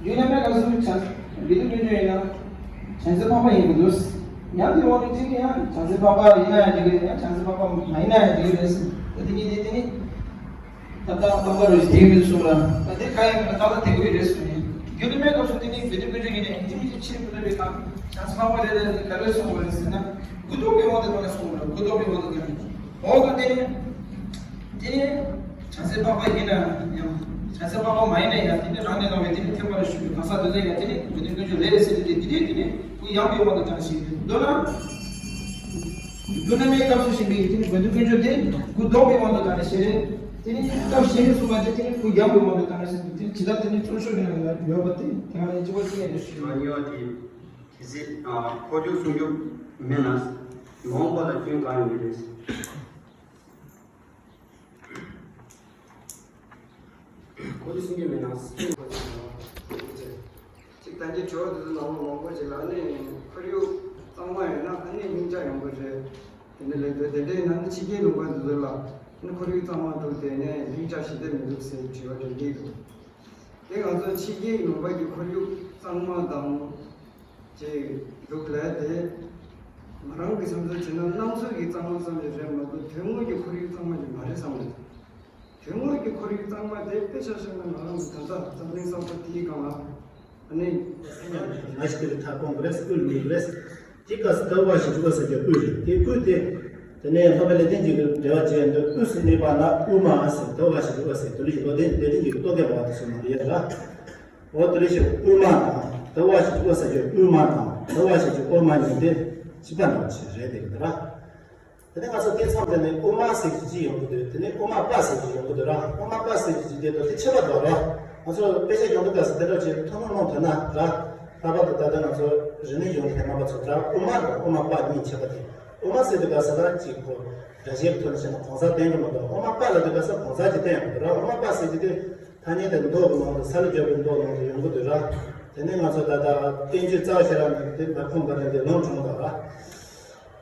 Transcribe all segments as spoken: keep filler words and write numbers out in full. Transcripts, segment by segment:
རྒྱུ་ནས་མེད་ག་སུ་བྱ་འདི་དུས་ཀུན་སྤྱོད་ཡིན་ན་བྱང་སེམས་འཕགས་པ་ཡིན་དགོས་འདུག་ཡང་དེ་འོག་ཏུ་གཅིག་ཡང་བྱང་སེམས་འཕགས་པ་ཡིན་ན་ཡང་འགྲིག་གི་རེད། ཡང་བྱང་སེམས་འཕགས་པ་མ་ཡིན་ན་ཡང་འགྲིག་གི་རེད་ཟེར། ད་དེ་གཉིས་དེ་དེ་ནི་ད་ལྟ་རྟག་པར་རོ་ཞིག་དེ་མི་གསུང་ལ། ད་དེ་ག་ཡིན་ན་རྟག་པར་དེ་དགོས་རེད་གསུང་ཡིན། རྒྱུ་ནི་མེད་སྐབས་སུ་དེ་ནི་བེ་དེ་ཀུན་སྤྱོད་ཡིན་ནས་དེ་མི་ཕྱིར་མི་ལོས་པའི་ཁ་བྱང་སེམས་འཕགས་པ་རེད་རེད་ག་རེ་གསུང་དགོས་རེད་ཟེར་ན། གུ་དོག་པའི་དབང་དུ་བཏང་ནས་གསུང་དགོས་རེད། གུ་དོག་པའི་དབང་དུ་བཏང་ནས། འོག་ཏུ་དེ་ནི། དེ་ནི་བྱང་སེམས་འཕགས་པ་ཡིན་ན་ཡང་། བྱང་སེམས་འཕགས་པ་མ་ཡིན་ན་ཡང་། དེ་ནི་རང་ནས་ལངས་པའི་དེ་ནི་ཐེག་པ་ལ་ཞུགས་པའི་གང་ཟག་དེ་ཚོ་ཡང་དེ་ནི་བེ་དེ་ཀུན་སྤྱོད་རེད་ཟེར་ཏེ། དེ་ནི་དེ་ནི་གུ་ཡངས་པའི་དབང་དུ་བཏང་ཞིག་འདོད་ན། རྒྱུ་ནི་མེད་སྐབས་སུ་ཞིག་པའི་དེ་ནི་བེ་དེ་ཀུན་སྤྱོད་དེ་གུ་དོག་པའི་དབང་དུ་བཏང་ནས་ཞེས་རེད། དེ་ནི་སྐབས་ཞེས་ནས་གསུངས་པ་དེ་དེ་ནི་གུ་ཡངས་པའི་དབང་དུ་བཏང་ནས་ཟེར་ཏེ། དེ་ཇི་ལྟར་དེ་ནི་རྩོལ་ཤུགས་ཡིན་ན་ཡོད་པ་དེ་དེ་ང་ལ་གཅིག་པ་གཅིག་ཡང་རེ་ཞུ། ང་གཉིས་པ་དེ། གལ་སྲིད་འཁོར་རྒྱུག་གསུང་རྒྱུ་མེད་ན། ལོངས་པ་ལ་སྐྱོན་གང་ཡང་མེད་རེད། ཁོ་ཚོས་གསུང་གི་མེད་ན། གཅིག་ད་གིན་དྲི་བ་དེ་ཚོ་ནང་ལོགས་མང་པོ་ཅིག་ལ་ནི་ཁོར་ཡུག་གཙང་མ་ཡོད་ན་ཨ་ནི་ལྷིང་འཇགས་ཡོང་གི་རེད། དེ་འདྲ་ལས་འདུག་དེ་འདྲ་ཡིན་ན་ནི་ཕྱི་རྒྱལ་ལུང་པ་འདི་ཚོ་ལ་ནི་ཁོར་ཡུག་གཙང་མ་འདུག་དེ་ནས་ལྷིང་འཇགས་ཞི་བདེ་མི་འདུག་ཟེར་དྲི་བ་དྲན་གྱི་འདུག་དེ་ང་ཚོ་ཕྱི་རྒྱལ་ལུང་པ་གི་ཁོར་ཡུག་གཙང་མ་དང་། ཅེས་འདུག་ལས་དེ། ང་རང་གི་བསམ་ཚུལ་བྱས་ན་སྣང་ཚུལ་གྱི་གཙང་མ་ཙམ་ཞིག་རེད་མ་གཏོགས་དོན་དངོས་ཀྱི་ཁོར་ཡུག་གཙང་མ་ཞིག་མ་རེད་བསམ་གི་འདུག་དོན་དངོས་ཀྱི་ཁོར་ཡུག་གཙང་མ་དེ་དཔེ་ཆ་བཞག་ན་ང་རང་གི་ད་ལྟ་འཛམ་གླིང་ས་ཕོ་དེའི་སྒང་ལ་ཨ་ནི། ང་ཞིག་དེ་ལ་ཐག་པོ་མི་རེད། སྐུལ་མི་རེད། དེ་ག་ས་དུ་བ་ཞིག་འདུག་ག་ས་རྒྱ་སྐུལ་རེད། དེ་སྐུལ་དེ། དེ་ནས་ལྷོ་པའི་ལེ་ཚན་གཅིག་གི་འགྲེལ་བ་བྱས་འདུག་དབུས་སུ་གནས་པ་ན་དབུ་མ་ཟེར། དུ་བ་ཞིག་འདུག་ག་ཟེར། དེ་ལུགས་ཀྱི་ལོ་ལྡན་ལྡན་ལྡན་གྱི་རྟོག་གེ་བ་དེ་སོ་མ་རེད་ལ། འོ་དེ་རེད་ཤག་དབུ་མ་དང་དུ་བ་ཞིག་འདུག་ག་ཟེར་རྒྱུ། དབུ་མ་དང་དུ་བ་ཞིག་གི་དབུ་མ་གཉིས་དེ་གཅིག་པ་འདྲ་བ་ཞིག་རེད་དེ་གི་ར། དེ་ནས་ང་ཚོ་དེ་མཚམས་དེ་ནས་དབུ་མ་ཟེར་གྱི་གཅིག་ཡོང་གི་འདུག་དེ་ནས་དབུ་མ་པ་ཟེར་གྱི་ཡོང་གི་འདུག་ར། དབུ་མ་པ་ཟེར་གྱི་གཅིག་དེ་དང་དེ་ཁྱད་པར་འདུག་ར། ང་ཚོ་དཔེ་ཆ་ཡོང་གི་འདུག་ག་ཟེར་དེ་འདྲ་བྱས་ཐུན་མོང་མ་ཐོན་ན་ར། ལྷག་པར་དུ་ད་ལྟ་ང་ཚོ་རིག་གནས་ཡོང་མཁན་རྣམ་པ་ཚོ་ར། དབུ་མ་དང་དབུ་མ་པ་གཉིས་ཁྱད་པར་དེ། དབུ་མ་ཟེར་དུས་ག་ས་ལ་གཅིག་གོ། སྒྲ་གཞས་ཐོག་ནས་བཤད་ན་གང་ཟག་བསྟན་གྱི་མི་འདུག་དབུ་མ་པ་ལ་དུས་ག་ས་གང་ཟག་ཅིག་བསྟན་ཡོང་གི་འདུག་ར། དབུ་མ་པ་ཟེར་གྱི་དེ། ཐ་སྙད་དེ་མདོ་གི་ནང་དུ་ས་ལ་བརྗོད་པའི་མདོ་ནང་དུ་ཡོང་གི་འདུག་ར། དེ་ནས་ང་ཚོ་ད་ལྟ་བསྟན་བཅོས་རྩ་བ་ཤེས་རབ་ནས་དེ་མར་ཁུངས་བར་ནས་དེ་ལུང་དྲངས་པ་ར།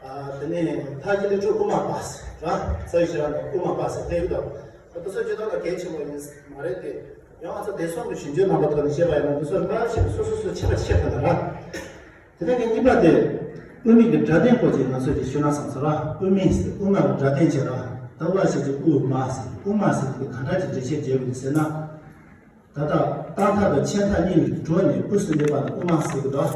ཨ་དེ་ནས་མཐའ་དཀྱིལ་དུ་དབུ་མ་པ་ཟེར་ར། རྩ་བའི་ཤེས་རབ་ནས་དབུ་མ་པ་ཟེར་དེ་གི་འདུག་དེ་ཚོ་སྤྱིར་བཏང་ལ་གལ་ཆེན་པོ་ཡིན་མ་རེད་དེ། ཡང་ང་ཚོ་བདེ་སྲུང་གི་ཞིབ་འཇུག་རྣམ་པ་ཐོག་ནས་བཤད་པ་ཡིན་ན་འདི་ཚོ་རིམ་པ་བཞིན་སོ་སོ་སོ་ཁྱད་པར་ཕྱེ་ཐུབ་ན་ར། དེ་ནས་གཉིས་པ་དེ། དབུ་མའི་གི་སྒྲ་དོན་སྐོར་གྱི་ང་ཚོས་ཅིག་ཞུ་ན་བསམ་སོང་ར། དབུ་མའི་ཟེར་དབུ་མ་གི་སྒྲ་དོན་བྱས་ར། དུ་བ་ཞེས་བྱའི་དབུ་མ་ཟེར། དབུ་མ་ཟེར་དེ་ག་འདྲ་ཅིག་འགྲེལ་བཤད་བྱེད་དགོས་ཟེར་ན། ད་ལྟ་རྟག་མཐའ་དང་ཆད་མཐའ་གཉིས་ལས་གྲོལ་ནས་དབུས་སུ་གནས་པ་ལ་དབུ་མ་ཟེར་གི་འདུག་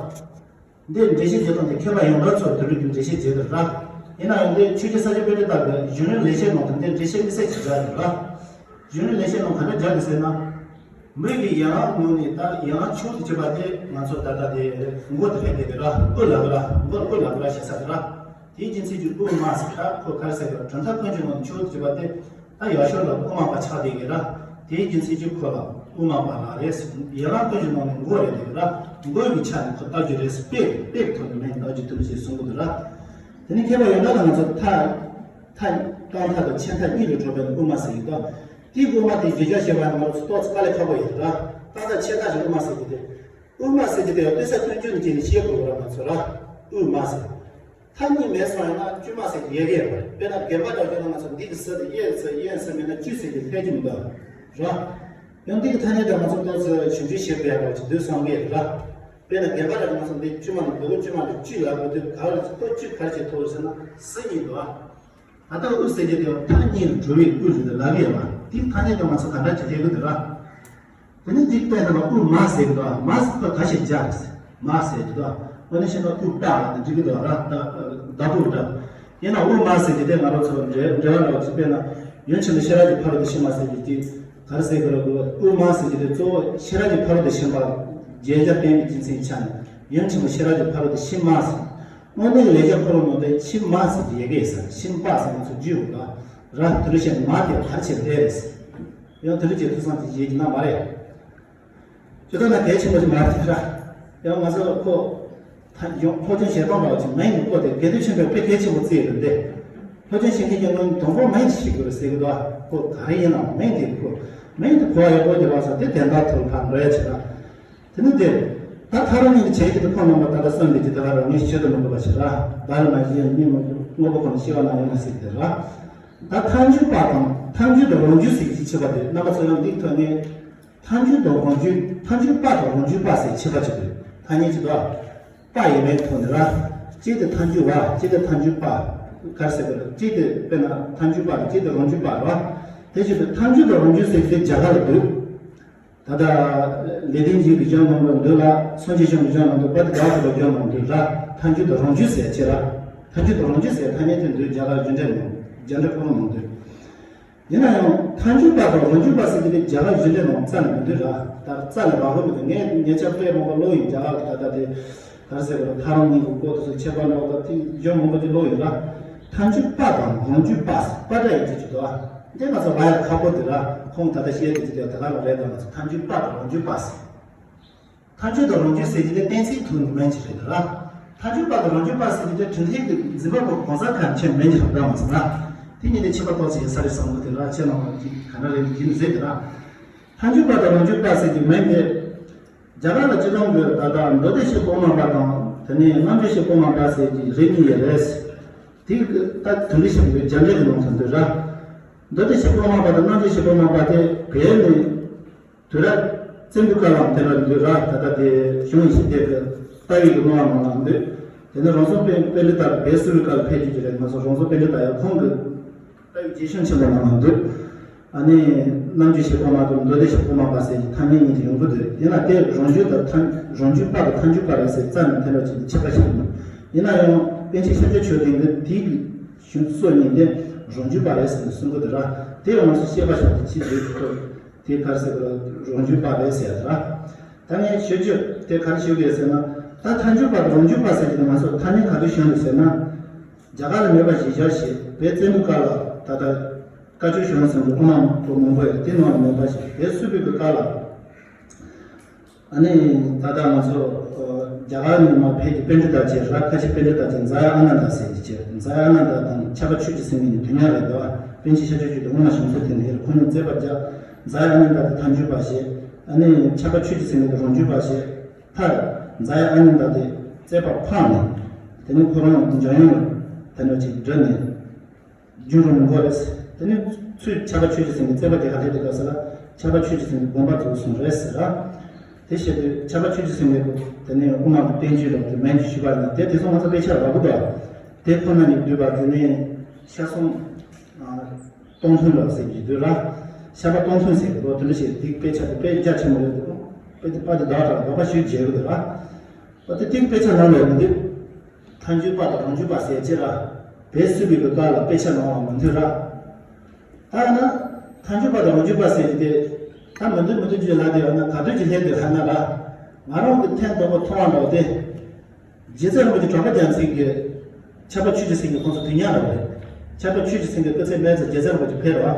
འདིར་འགྲེལ་བཤད་བྱེད་སྟངས་དེ་མཁས་པ་ཡོངས་གྲགས་ཚོར་དེ་རིགས་ཀྱི་འགྲེལ་བཤད་བྱེད་དགོས་ར། ཡིན་ན་ཡང་འདིར་ཆོས་རྗེ་ས་སྐྱ་པཎྜི་ཏ་གི་གཞུང་ལུགས་ལེགས་བཤད་ནང་དུ་འདིར་འགྲེལ་བཤད་དམིགས་བསལ་ཅིག་སྦྱར་ཡོད་ར། གཞུང་ལུགས་ལེགས་བཤད་ནང་ག་འདྲ་སྦྱར་གི་ཟེར་ན། མི་གི་ཡན་ལག་ནང་ནས་ད་ཡན་ལག་མཆོག་ཏུ་གྱུར་པ་དེ་ང་ཚོ་ད་ལྟ་དེ་མགོ་དེ་ཕེབས་དེ་ར། དབུ་ལ་གི་ར། མགོ་ལ་དབུ་ལ་གི་ར་ཞེས་ཟེར་གི་ར། དེའི་རྒྱུ་མཚན་གྱིས་དབུ་མ་ཟེར་ར། ཁོ་ག་རེ་ཟེར་གི་ར། གྲུབ་མཐའ་ཀུན་གྱི་ནང་ནས་མཆོག་ཏུ་གྱུར་པ་དེ་ད་ཡག་ཤོས་ལ་དབུ་མ་པ་ཆགས་བསྡད་གི་ར། དེའི་རྒྱུ་མཚན་གྱིས་ཁོ་ལ་དབུ་མ་པ་ལབ་རེད་ཟེར། ཡན་ལག་ཀུན་གྱི་ནང་ནས་མགོ་རེད་དེ་ར། མགོ་གི་ཆ་ནས་ཁོ་བཏགས་རྒྱུ་རེད་ཟེར། དཔེ་དཔེ་གི་ཐོག་ནས་མིང་བཏགས་རྒྱུ་དེ་འདྲ་ཞིག་གསུང་གི་འདུག་ར། དེ་ནས་མཁས་པ་ཡོངས་གྲགས་ལ་ང་ཚོ་མཐའ་མཐའ་རྟག་མཐའ་དང་ཆད་མཐའ་གཉིས་ལས་གྲོལ་བའི་དབུ་མ་ཟེར་གི་འདུག་དེའི་དབུ་མ་དེ་བརྗོད་བྱ་བཤད་པ་ཡང་ང་ཚོ་ཏོག་ཙམ་དཀའ་ལས་ཁག་པོ་ཡོད་ར། རྟག་མཐའ་ཆད་མཐའ་ཞིག་དབུ་མ་ཟེར་གི་དེ། དབུ་མ་ཟེར་གི་དེ་ཡང་ལྟོས་ས་སྟོན་རྒྱུ་ནི་ཅི་ཡིན་ཤེས་དགོས་ར། ང་ཚོ་ར། དབུ་མ་ཟེར། མཐའ་གཉིས་མེད་སོང་ཡང་ན་དཀྱུས་མ་ཟེར་གི་ཡོད་གི་ཡོད་པ་རེད། དཔེར་ན་རྒན་པ་འདྲ་བྱུང་ན་ང་ཚོ་འདི་གི་ས་དེ་གཡས་ཟེར་གཡོན་ཟེར་མིན་ན་དཀྱུས་ཟེར་གི་ལྷད་ཀྱི་མི་འདུག་ར། ཡང་འདི་གི་ཐ་སྙད་དེ་ང་ཚོ་ཏོག་ཙམ་ཞིབ་འཇུག་བྱེད་དགོས་ཡ་འདྲ་བ་ཅིག་འདུག་བསམ་གི་ཡོད་ར། དཔེར་ན་རྒན་པ་འདྲ་བྱུང་ན་ང་ཚོ་འདི་དཀྱུས་མ་ནི་འདུག་དཀྱུས་མ་འདི་དཀྱུས་ལ་འགོ་དུས་ག་རེ་ཁོ་དཀྱུས་ག་རེ་བྱེད་ཐུབ་ཟེར་ན་ས་གཉིས་འདུག་ཨ། ད་ལྟ་དབུ་ཟེར་གྱི་དེ་མཐའ་གཉིས་ལ་གྲོལ་བའི་དབུ་རེད་ལབ་ཡོད་པ། དེའི་ཐ་སྙད་དེ་ང་ཚོ་ག་འདྲ་བྱེད་ཐུབ་ཀྱི་འདུག་ར། དེ་ནས་འདི་ལྟར་དུ་དབུ་མ་ཟེར་གྱི་འདུག་མ་ཟེར་ཁོ་ད་ཞིག་སྦྱར་རེད། མ་ཟེར་གྱི་འདུག་འོ་ན་ཤེས་ན་དབུ་པ་ལ་དེ་འགྲིག་གི་འདུག་ར། ད་ད་དབུ་ར། ཡིན་ན་དབུ་མ་ཟེར་གྱི་དེ་ང་རང་ཚོ་འབྲེལ་འབྲེལ་བ་འདྲ་བ་ཅིག་དཔེར་ན་ཡུམ་ཆེན་པོ་ཤེས་རབ་ཀྱི་ཕ་རོལ་ཏུ་ཕྱིན་པ་ཟེར་གྱི་དེ་ག་རེ་ཟེར་གྱི་རེད། དབུ་མ་ཟེར་གྱི་དེ་གཙོ་བོ་ཤེས་རབ་ཀྱི་ཕ་རོལ་ཏུ་ཕྱིན་པ་རྒྱས་བྱ་བསྟན་པའི་རྒྱུ་མཚན་ཆ་ནས་ཡུམ་ཆེན་པོ་ཤེས་རབ་ཀྱི་ཕ་རོལ་ཏུ་ཕྱིན་མ་ཟེར། དངོས་གནས་ཀྱི་ལེགས་སྦྱར་འཁོར་ལོ་ནང་དུ་ཕྱིན་མ་ཟེར་གྱི་ཡི་གེ་ཟེར། ཕྱིན་པ་ཟེར་ང་ཚོ་བརྗོད་འོང་ད་ར། དེ་རུ་ཕྱིན་མ་དེ་གར་ཕྱིན་རེད་ཟེར། ཡང་དེ་རུ་ཕྱིན་ཐུགས་བསམ་དེ་བཞེས་ཀྱི་ན་མ་རེད། ཇི་ལྟར་ན་གལ་ཆེན་པོ་ཞིག་མ་རེད་ར། ཡང་ང་ཚོ་ཁོ་ད་ཡང་ཕོ་སྐྱོན་ཞེ་སྡང་འདྲ་བ་ཅིག་མིང་དུ་བཀོད་དེ་དགེ་འདུན་ཆོས་འཕེལ་དཔེ་གལ་ཆེན་པོ་བརྩིས་ཡོད་དེ། ཕོ་སྐྱོན་ཞེ་མཁན་གྱི་སྔོན་དང་པོ་མིང་ཞིག་དགོས་ཟེར་གི་འདུག་ཁོ་ག་རེ་ཡིན་ནའང་མིང་དེ་ཁོ་མིང་དེ་གོ་བ་ཡག་པོ་རྒྱབ་པ་སོགས་དེ་དན་རྟགས་ཐོག་ལ་འགྲོ་ཡ་ཆེ་ན། དེ་ནི་དེ། ད་ཐག་རིང་ནས་བྱས་ཀྱི་དེ་ཁོང་རྣམ་པ་ད་ལྟ་གསོན་པའི་ཀྱི་ད་ག་རང་ངས་ཤོད་དུ་མི་དགོས་པ་ཞིག་ར། བར་མ་བཞིན་ཉིན་མོ་དངོས་པོ་ཁོ་ན་ཤི་བ་ན་ཡོང་ན་སྲིད་དེ་ར། ད་ཐལ་འགྱུར་པ་དང་ཐལ་འགྱུར་དང་རང་རྒྱུད་ཟེར་གྱི་ཁྱད་པར་དེ་རྣམ་པ་ཚོ་ཡང་འདི་ཐོན་ངེས། ཐལ་འགྱུར་དང་རང་རྒྱུད། ཐལ་འགྱུར་པ་དང་རང་རྒྱུད་པ་ཟེར་ཁྱད་པར་གཅིག་འདུག་ཐ་སྙད་གཅིག་འདུག་པ་ཡོད་མེད་ཐོག་ནས་ར། གཅིག་དེ་ཐལ་འགྱུར་བ། གཅིག་དེ་ཐལ་འགྱུར་པ། ག་རེ་ཟེར་དགོས་རེད། གཅིག་དེ་དཔེར་ན་ཐལ་འགྱུར་པ་རེད། གཅིག་དེ་རང་རྒྱུད་པ་རེད་བ། དེ་བཞིན་དུ་ཐལ་འགྱུར་དང་རང་རྒྱུད་ཟེར་གྱི་དེ་རྒྱ་གར་ལ་འདུག་ད་ལྟ་ལེགས་ལྡན་འབྱེད་ཀྱི་སྦྱོར་མང་པོ་འདུག་ལ། སངས་རྒྱས་བྱུང་གི་སྦྱོར་མང་འདུག་པ། དེ་དག་ཐོག་ལ་སྦྱོར་མང་འདུག་ལ། ཐལ་འགྱུར་དང་རང་རྒྱུད་ཟེར་ཅེས་ར། ཐལ་འགྱུར་དང་རང་རྒྱུད་ཟེར་ཐ་སྙད་དེ་འདུག་རྒྱ་གར་རྒྱུད་འགྲེལ་ནང་། རྒྱ་འགྲེལ་ཁོ་ན་མང་འདུག་ཡིན་ན་ཡང་ཐལ་འགྱུར་པ་དང་རང་རྒྱུད་པ་ཟེར་གྱི་དེ་རྒྱ་གར་རྒྱུད་འགྲེལ་ནང་རྩ་ནས་མི་འདུག་ར། ད་རྩ་ནས་མ་གོ་མི་འདུག་ངས་ཉེ་ཆར་དཔེ་མང་པོ་ཀློག་ཡིན། རྒྱ་གར་གྱི་ད་ལྟ་དེ་ག་རེ་ཟེར་དགོས་རེད། ཐལ་རང་གཉིས་ཀྱི་སྐོར་དུ་སོགས་ཁྱད་པར་ལོག་ད་དེ་སྦྱོར་མང་པོ་ཅིག་ཀློག་ཡོད་ལ། ཐལ་འགྱུར་པ་དང་རང་རྒྱུད་པ། པ་སྒྲ་ཡིན་གྱི་ཅིག་འདུག་ཨ། འདི་ང་ཚོ་བ་ཡ་ཁ་པོ་དེ་ལ་ཁོང་ད་ལྟ་བཤད་དེ་ཅི་དེ་ད་ག་ལ་རེད། ད་ང་ཚོ་ཐལ་འགྱུར་པ་དང་རང་རྒྱུད་པ་ཟེར། ཐལ་འགྱུར་དང་རང་རྒྱུད་ཟེར་གྱི་དེ་གཏན་ཚིགས་ཐོག་ནས་མིན་གྱི་རེད་ལ། ཐལ་འགྱུར་པ་དང་རང་རྒྱུད་པ་ཟེར་གྱི་དེ་དྲིན་ལྷའི་གི་འཛིན་པ་པོ་གང་ཟག་ཁ་ཁྱད་མིན་གྱི་རེད། ད་ང་ཚོ་ལ་དེ་གཉིས་དེ་ཁྱད་པར་ཏོག་ཙམ་ཡིན་ས་རེད་བསམ་གི། དེ་ལ་ཁྱེད་རང་གི་ག་འདྲ་རེད་ཡིན་ཟེར་དེ་ལ། ཐལ་འགྱུར་པ་དང་རང་རྒྱུད་པ་ཟེར་གྱི་མིང་དེ། རྒྱ་གར་ལ་སྤྱི་བཏང་གི་ད་ལྟ་མདོ་སྡེ་བཞི་པོ་མ་པ་དང་དེ་ནས་རྣམ་འབྱེད་བཞི་པོ་མ་པ་ཟེར་གྱི་རིགས་གཉིས་ཡོད་རེད། དེ་གི་ད་དོན་འགྲེལ་བྱེད་པའི་རྒྱ་འགྲེལ་གྱི་ནང་དུ་འདུག་ར། མདོ་སྡེ་བཞི་པོ་མ་པ་དང་རྣམ་འབྱེད་བཞི་པོ་མ་པ་དེ་བོད་ནས་དུས་རབས་བཙན་པོའི་སྐབས་ལའང་དེ་ལ་འདུག་ར། ད་ལྟ་དེ་གཞུང་ཡེ་ཤེས་སྡེ་གི་ལྟ་བའི་གི་སྣང་བ་ནང་ལ་འདུག་དེ་ནས་རང་བྱུང་པཎ་པཎྜི་ཏ་བོད་སིལ་བུའི་སྐབས་ལ་ཕེབས་རྒྱུ་ཅིག་རེད། ང་ཚོ་རང་བྱུང་པཎྜི་ཏ་ཡང་ཁོང་གི་ལྟ་བའི་རྗེས་གཞུང་ཆེན་པོ་ནང་ལ་འདུག་ཨ་ནི་རྣམ་འབྱེད་བཞི་པོ་མ་དང་མདོ་སྡེ་བཞི་པོ་མ་པ་ཟེར་གྱི་ཐ་སྙད་གཉིས་ཀྱི་ཡོང་གི་འདུག་ཡིན་ན་དེ་རང་རྒྱུད་དང་ཐལ་རང་རྒྱུད་པ་དང་ཐལ་འགྱུར་པ་རེད་ཟེར་རྩ་ནས་དེ་འདྲ་ཅིག་ཁྱད་པར་ཞིག་མེད། ཡིན་ན་ཡང་པཎ་ཆེན་ཤཱཀྱ་མཆོག་ལྡན་གྱིས་དེའི་གི་གཞུང་སྲོལ་གཉིས་དེ་རང་རྒྱུད་པ་རེད་ཟེར་ནས་གསུང་གི་འདུག་ར། དེ་ཡང་ང་ཚོ་ཤེས་པ་ཤ་སྟག་ཅིག་རེད་ཁོ། དེ་ག་རེ་ཟེར་དགོས་རེད། རང་རྒྱུད་པ་རེད་ཟེར་ཡ་ར། ད་ངས་ཞུ་རྒྱུ་དེ་ག་རེ་ཞུ་དགོས་ཟེར་ན། ད་ཐལ་འགྱུར་པ་དང་རང་རྒྱུད་པ་ཟེར་གྱི་ནི་ང་ཚོ་ཐ་སྙད་ག་དུས་བྱུང་རེད་ཟེར་ན། རྒྱ་གར་ལ་མེད་པ་ཞིག་བཞག་བྱས་བོད་བཙན་པོའི་སྐབས་ལ་ད་ལྟ་བཀའ་ཆོས་བྱུང་ཟིན་པའི་དབུ་མ་པོ་མང་པོ་ཡོད། དེ་ནང་ལ་མེད་པ་ཞིག་བོད་སིལ་བུའི་གི་སྐབས་ལ། ཨ་ནི་ད་ལྟ་ང་ཚོ་རྒྱ་གར་ནས་མར་ཕེབས་ཀྱི་པཎྜི་ཏ་ཅིག་ར། ཁ་ཆེ་པཎྜི་ཏ་ཅིག་ཛཱ་ཡ་ཨ་ནནྡ་ཟེར་གྱི་ཅིག་ཛཱ་ཡ་ཨ་ནནྡ་དང་ཁྱབ་པ་ཆོས་ཀྱི་སེང་གེ་གཉིས་དུས་མཉམ་རེད་འདུག་པཎ་ཆེན་ཤཱཀྱ་མཆོག་དེ་དབུ་མ་བྱང་ཆུབ་ཐེག་ནས་ཁོང་གཉིས་རྩོད་པ་རྒྱག་ཛཱ་ཡ་ཨ་ནནྡ་དེ་ཐལ་འགྱུར་པ་བྱས། ཨ་ནི་ཁྱབ་པ་ཆོས་ཀྱི་སེང་གེ་དེ་རང་རྒྱུད་པ་བྱས། མཐར་ཛཱ་ཡ་ཨ་ནནྡ་དེ་རྩོད་པ་ཕམ་ནས། དེ་ནས་ཁོ་རང་འཇམ་དབྱངས་ལ་དེ་འདྲ་ཅིག་འདྲི་ནས། རྒྱུན་རིང་མི་འགོར་རེད། དེ་ནས་ཚུར་ཁྱབ་པ་ཆོས་ཀྱི་སེང་གེ་རྩོད་པ་རྒྱག་ག་སླེབས་དུས་སྐབས་སུ་ལ་ཁྱབ་པ་ཆོས་ཀྱི་སེང་གེ་དགོངས་པ་རྫོགས་སོང་རེད་ཟེར་ར། དེ་བཤད་དུས་ཁྱབ་པ་ཆོས་ཀྱི་སེང་གེ་དེ་ནས་དབུ་མ་གི་བསྟན་བཅོས་ལ་དེ་མན་གྱི་ཞུས་པ་ནི་དེ་དེ་སོང་ང་ཚོ་དཔེ་ཆ་རག་གི་འདུག་དེ་ཁོ་ན་ནས་བསྡུས་པ་དེ་ནས་ཤ་ཚ་སྟོང་ཐུན་ལ་ཟེར་གྱི་འདུག་ར། ཤ་པ་སྟོང་ཐུན་ཟེར་གྱི་འདུག་དེ་འདྲ་ཞིག་དེ་དཔེ་ཆ་དེ་དཔེ་རྒྱ་ཆེན་པོ་རེད་འདུག་དཔེ་དེ་པ་དེ་བདག་དྲག་ལྡོག་པ་ཞིག་མཇལ་གི་འདུག་ར། ད་དེ་དེ་དཔེ་ཆ་ནང་ལ་ཡོང་དུས། ཐལ་འགྱུར་པ་དང་རང་རྒྱུད་པ་ཟེར་ཅེས་ལ། བོད་སིལ་བུའི་གི་སྐབས་ལ་དཔེ་ཆ་ནང་ལ་མི་འདུག་ར། ད་ཡང་ན། ཐལ་འགྱུར་པ་དང་རང་རྒྱུད་པ་ཟེར་གྱི་དེ། ད་མི་འདུག་མི་འདུག་ཅེས་ལབ་དེ་ཡང་ན་ག་དུས་ཀྱི་ལྷད་དེ་ལྷ་ན་ར། ང་རང་གི་ཐེངས་དང་པོ་མཐོང་བ་འདྲ་བོ་དེ། རྗེ་བཙུན་རིན་པོ་ཆེ་གྲགས་པ་རྒྱལ་མཚན་གྱི། ཁྱབ་པ་ཆོས་ཀྱི་སེང་གེ་ཁོང་ཚོ་དུས་མཉམ་རེད། ཁྱབ་པ་ཆོས་ཀྱི་སེང་གེ་སྐུ་ཚེ་སྨད་ཙམ་རྗེ་བཙུན་རིན་པོ་ཆེ་ཕེབས་ར།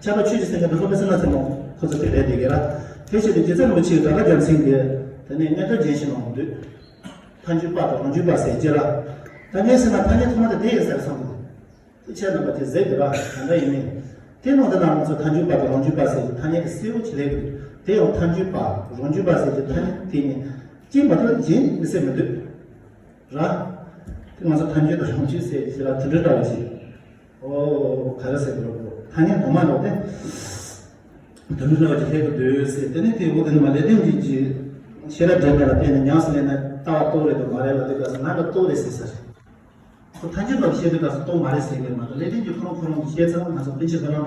ཁྱབ་པ་ཆོས་ཀྱི་སེང་གེ་དེ་ལྷོ་པའི་སེམས་ནག་ཚེ་མོ་ཁོ་ཚོ་དེ་རེད་དེ་གས་ར། དེ་བྱས་ཏེ་རྗེ་བཙུན་རིན་པོ་ཆེ་གྲགས་པ་རྒྱལ་མཚན་གྱི། དེ་ནས་མངོན་བསྟན་རྒྱན་བཞི་ནང་འདུས། ཐལ་འགྱུར་པ་དང་རང་རྒྱུད་པ་ཟེར་གྱི་ར། ད་ངས་ཟེར་ན་ཐ་སྙད་ཐོག་མ་དེ་དེ་ཡིན་ཟེར་བསམ་གི་འདུག་དེ་ཁྱེད་རྣམ་པ་དེ་ཟེར་གི་ར་ག་འདྲ་ཡིན་མིན། དེ་ནང་དུ་ན་ང་ཚོ་ཐལ་འགྱུར་པ་དང་རང་རྒྱུད་པ་ཟེར་གྱི་ཐ་སྙད་དེ་གསལ་བོ་ཅིག་སླེབས་གི་འདུག་དེ་ཡང་ཐལ་འགྱུར་པ་རང་རྒྱུད་པ་ཟེར་གྱི་ཐ་སྙད་དེ་གཉིས་གཅིག་མ་གཏོགས་གཞན་མི་སྲིད་མི་འདུག་ར། དེ་ང་ཚོ་ཐལ་འགྱུར་དང་རང་རྒྱུད་ཟེར་གྱི་ལ་དེ་འདྲ་འདྲ་བ་ཞིག་ཨོ་ག་རེ་ཟེར་དགོས་རེད། ཐ་སྙད་དུ་མ་འདྲ་སྟེ། དུ་མི་འདྲ་བ་ཅིག་ལྷད་དུ་འདོད་ཟེར། དེ་ནས་དེ་འོ་དེ་ནི་མ་ལེགས་ལྡན་འབྱེད་ཀྱི་ཤེས་རབ་འགྲེལ་པ་ལ་བརྟེན་ནས་ཉམས་སུ་ལེན་ན་ལྟ་བ་རྟོགས་རེད་དང་མ་རེད་ལ་དེ་ག་ས་ན་ལ་རྟོགས་རེད་ཟེར་ས་རེད། ཁོ་ཐལ་འགྱུར་བ་བཤད་དུས་ག་ས་རྟོགས་མ་རེད་ཟེར་གི་མ་གཏོགས་ལེགས་ལྡན་འབྱེད་ཁོ་རང་ཁོ་རང་གི་བཤད་ཚད་ང་ཚོ་པཎ་ཆེན་བླ་མ་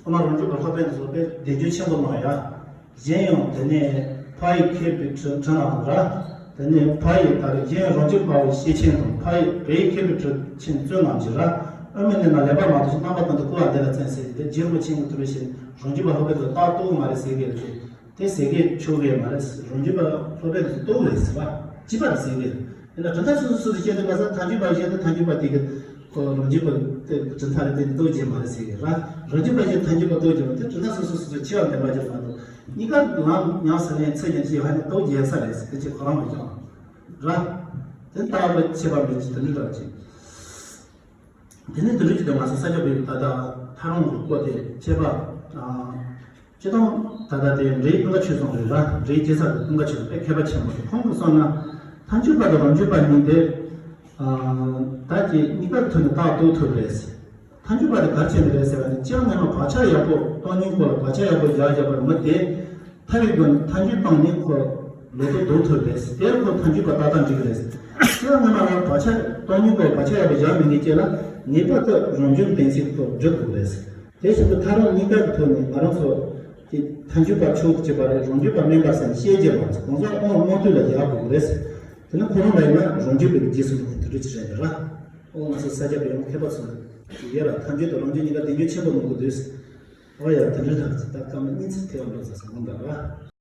ཨ་མ་རང་གྲོལ་གྱི་ལྷག་པའི་ཚོ་དཔེ་བཟླས་བརྗོད་ཆེན་པོ་གནང་ཡ། གཞན་ཡང་དེ་ནས་ཕ་ཡིས་མཁས་པའི་དྲིན་དྲིན་ལ་ར། དེ་ནས་ཕ་ཡིས་ད་རེས་གཞན་རང་རྒྱུད་པ་བའི་ཤེས་ཆེན་དང་ཕ་ཡིས་བོད་ཡིག་མཁས་པའི་དྲིན་ཆེན་བརྩོན་རྣམས་ཀྱིས་ར། དབུ་མའི་ལུང་ལ་ལེགས་པར་མ་ཐོས་ཤིང་རྣམ་པ་ཀུན་ཏུ་རྐུ་བ་འདི་ལ་བརྩོན་ཟེར་གྱི་དེ་རྗེ་རིན་པོ་ཆེ་གིས་དེ་འདྲ་བཞིན་རང་རྒྱུད་པ་ལྷག་པའི་དོན་རྟགས་རྟོགས་མ་རེད་ཟེར་གྱི་རེད། དེ་ཟེར་གྱི་ཆོག་གི་མ་རེད། རང་རྒྱུད་པ་ལྷག་པའི་དོན་རྟོགས་རེད་ཟེར་བ་ཅི་པ་རེད་ཟེར་གྱི་རེད། དེ་ལ་གྲུབ་མཐའ་སོ་སོ་སོ་སོ་བཤད་དུས་ག་ས་ཐལ་འགྱུར་བ་བཤད་དུས་ཐལ་འགྱུར་བ་དེ་གི་ཁོ་རང་རྒྱུད་པ་དེ་གྲུབ་མཐའ་རེད་དེ་རྟོགས་རྒྱུ་མ་རེད་ཟེར་གྱི་ར། རང་རྒྱུད་པ་བཤད་ཐལ་འགྱུར་བ་རྟོགས་རྒྱུ་མ་རེད། དེ་གྲུབ་མཐའ་སོ་སོ་སོ་སོ་ཆེ་བ་འདེམས་པ་བྱེད་མ་གཏོགས། གཉིས་ཀ་ལམ་ཉམས་སུ་ལེན་ཚུལ་ཡིན་གྱི་ཡོད་ནི་རྟོགས་རྒྱལ་ས་རེད་ཟེར་དེ་ཅིག་ཁོ་རང་མི་ཀྱང་ར། དེ་ལྟ་བུ་ཆེ་བ་མིན་གྱི་དེ་འདྲ་འདྲ་ཅིག་དེ་ནས་དེ་འདྲ་ཅིག་དང་ང་ཚོ་ས་སྐྱ་པའི་ད་ལྟ་ཐལ་རང་གི་སྐོར་དེ་ཆེ་བ། སྤྱི་དང་ད་ལྟ་དེ་འདྲའི་ཀུན་དགའ་ཆོས་བཟང་རེད་ར། འདྲའི་སྐྱེ་ས་གི་ཀུན་དགའ་ཆོས་བཟང་དཔེ་མཁས་པ་ཆེན་པོ་རེད། ཁོང་གིས་གསུངས་ན་ཐལ་འགྱུར་པ་དང་རང་རྒྱུད་པ་གཉིས་དེ་ད་ཀྱི་གཉིས་ཀ་ཐོག་ནས་རྟགས་རྟོགས་ཐུབ་རེད། ཐལ་འགྱུར་བ་དེ་ག་རེ་བྱས་ནས་རེད་ཟེར་བ་ནི། སྤྱིར་སྔོན་མ་བག་ཆགས་ཡག་པོ་གཏོང་མཁན་ཁོ་ལ་བག་ཆགས་ཡག་པོ་བཞག་བཞག་པར་མི་དེ། ཐལ་བའི་སྒོ་ནས་ཐལ་འགྱུར་བཏང་ནས་ཁོ་ལོ་ཐོ་བསྡུ་ཐུབ་རེད། དེར་ཁོ་ཐལ་འགྱུར་བ་ཏག་ཏག་འགྲིག་གི་རེད། སྤྱིར་སྔོན་མ་ལ་བག་ཆགས་གཏོང་མཁན་ཁོ་ལ་བག་ཆགས་ཡག་པོ་བཞག་མེད་མཁན་བཅས་ལ་ངེས་པར་དུ་རང་བྱུང་གཏན་ཚིགས་ཁོ་སྒྲུབ་དགོས་རེད། དེ་བཞིན་དུ་ཐལ་རང་གཉིས་ཀ་གི་ཐོག་ནས་ང་རང་ཚོ་གི་ཐལ་འགྱུར་བ་ཕྱོགས་གཅིག་པ་རེད། རང་རྒྱུད་པ་དམན་པ་ཟེར་ནས་བཤད་རྒྱུ་མ་རེད། གང་ཟག་དབང་དངོས་དུས་ལ་བཞག་དགོས་ཀྱི་རེད། དེ་ནི་ཁོ་རང་ལ་ཡིན་ན་རང་རྒྱུད་པའི་རྗེས་སུ་འགྲོ་དེ་འདྲ་ཅིག་རེད་འདུག་ར། ཨོ་ང་ཚོ་ས་སྐྱ་པའི་ཡང་མཁས་པ་ཚོ་ཡོད་ར། ཐལ་འགྱུར་དང་རང་རྒྱུད་གཉིས་ཀ་བདེན་རྒྱུ་ཆེན་པོ་མང་པོ་འདུག་ཨོ་ཡ་དེ་འདྲ་རེད། ད་སྐར་མ་གཉིས་ཚེ་ཐེ་བ་འགྲོ་ཚར་སོང་མ་འདྲ་ར།